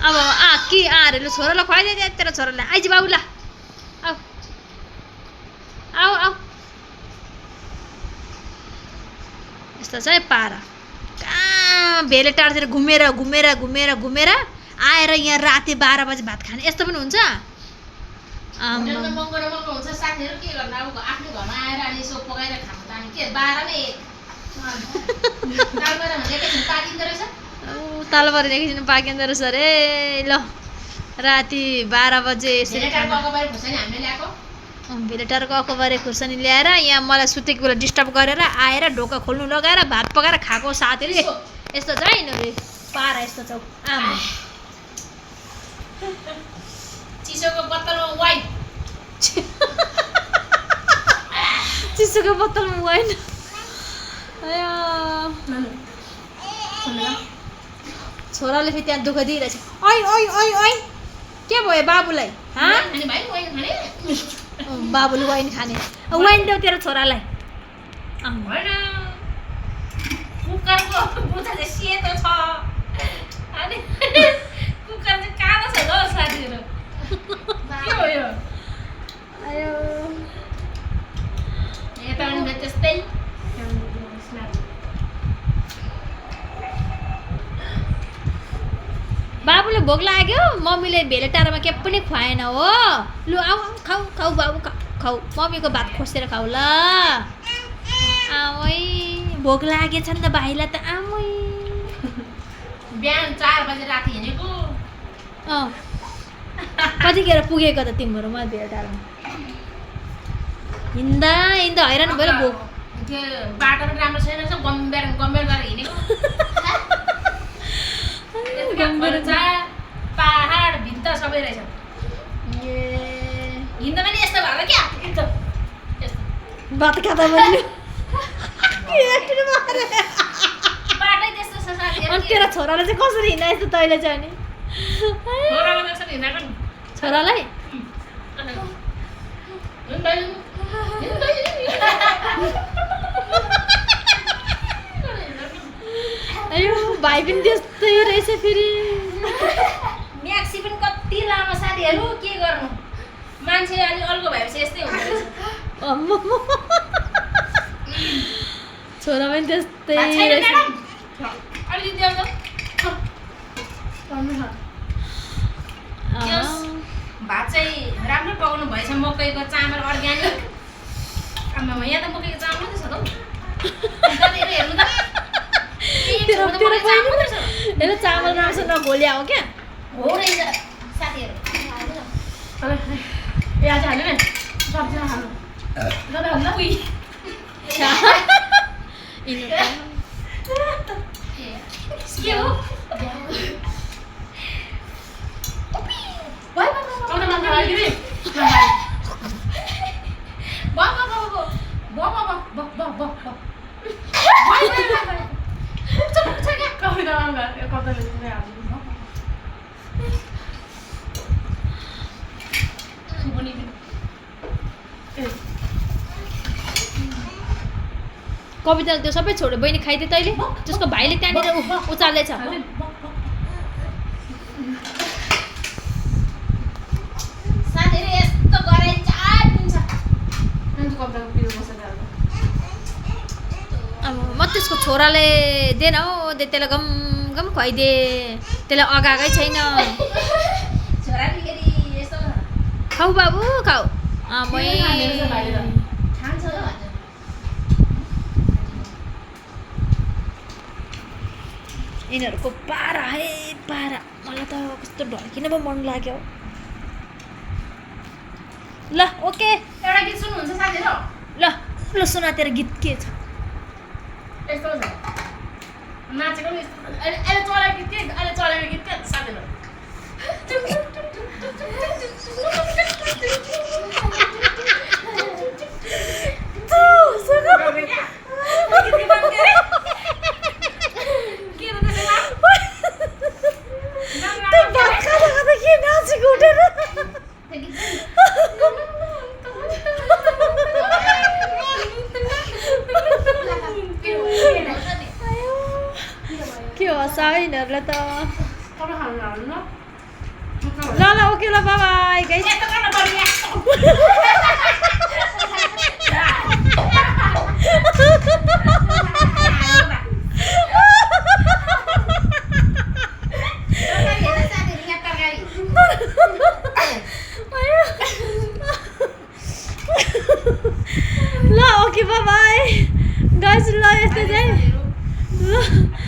अब के आरे ल छोरालाई खुवाइदिए तेरो छोरालाई आइज बाबु ल आऊ आऊ आऊ यस्तो छ है पारा कहाँ भेले टाढातिर घुमेर घुमेर घुमेर घुमेर आएर यहाँ राति 12 बजे भात खाने यस्तो पनि हुन्छ तलबारी एकैछिन पाकिँदो रहेछ अरे ल राति 12 बजे भेलेटारको अकबारे खुर्सानी ल्याएर यहाँ मलाई सुतेको बेला डिस्टर्ब गरेर आएर ढोका खोल्नु लगाएर भात पकाएर खाएको साथीले यस्तो छ है पारा यस्तो छ आमा चिसोको बोतलमा वाइन चिसोको बोतलमा वाइन छोराले फेरि त्यहाँ दुःख दिइरहेछ ओइ ओइ ओइ ओइ के भयो बाबुलाई बाबुले वाइन खाने वाइन देऊ तेरो छोरालाई कुकरको बुझा चाहिँ सेतो छ अनि कुकर चाहिँ कालो छ ल साथीहरु के हो यो आयो यता पनि त्यस्तै बाबुले भोक लाग्यो मम्मीले भेलेटारमा के पनि खुवाएन हो लु आऊ खाऊ खाऊ बाबु खाऊ मम्मीको भात खोसेर खाऊ ल आमै भोक लागेछ नि त भाइलाई त आमै बिहान 4 बजे राति हिँडेको कतिखेर पुगेको त तिम्रो म भेलेटारमा हिँड्दा हिँड्दा हैरान भएर भोक त्यो बाटो पनि राम्रो छैन गम्बेर गरेर हिँडेको पहाड भित्त सबै रहेछ हिँड्दा पनि यस्तो भएर क्या भात खाँदा पनि बाटै त्यस्तो छ साथीहरु अनि तेरो छोराले चाहिँ कसरी हिँडाएछ तैँले चाहिँ अनि छोरालाई अयो भाइ पनि त्यस्तै रहेछ फेरि म्याक्सी पनि कति लामो साथीहरु के गर्नु मान्छे अलि अल्गो भएपछि यस्तै हुन्छ रहेछ छोरा पनि त्यस्तै रहेछ अलि देऊ त भात चाहिँ राम्रो पकाउनु भएछ मकैको चामल अर्ग्यानिक आमा यहाँ त मकैको चामल मात्रै छ त हेर्नु त हेर चामल राम्रोसँग नघोल्या हो क्या हो रहेछ साथीहरु ए आज हाल्नु न सब्जी हाल्नु ल ल उही के हो भाइ आउन मन लाग्यो नि कविता त्यो सबै छोड्यो बहिनी खाइदिए तैँले त्यसको भाइले त्यहाँनिर उचाल्दैछ साथीहरु यस्तो गराइ चाटिन्छ अब म त्यसको छोराले दिएन हौ त्यसलाई गम गम खुवाइदिए त्यसलाई अगाएकै छैन छोराले फेरि यस्तो खाऊ बाबु खाऊ आमै खान्छ र भन्छ यिनीहरूको पारा है पारा मलाई त कस्तो ढल्किन पो मन लाग्यो ल ओके एउटा गीत सुन्नुहुन्छ साथीहरु ल ल सुना तेरो गीत के छ यस्तो छ नाचेको नि अहिले चलेको गीत के अहिले चलेको गीत के साथीहरु के हो साइनहरुलाई त तपाईं खानु ल ल ओके ल बाई गाइस यस्तो गर्न पर्यो यस्तो ल ओके बाई गाइस ल यस्तै चाहिँ ल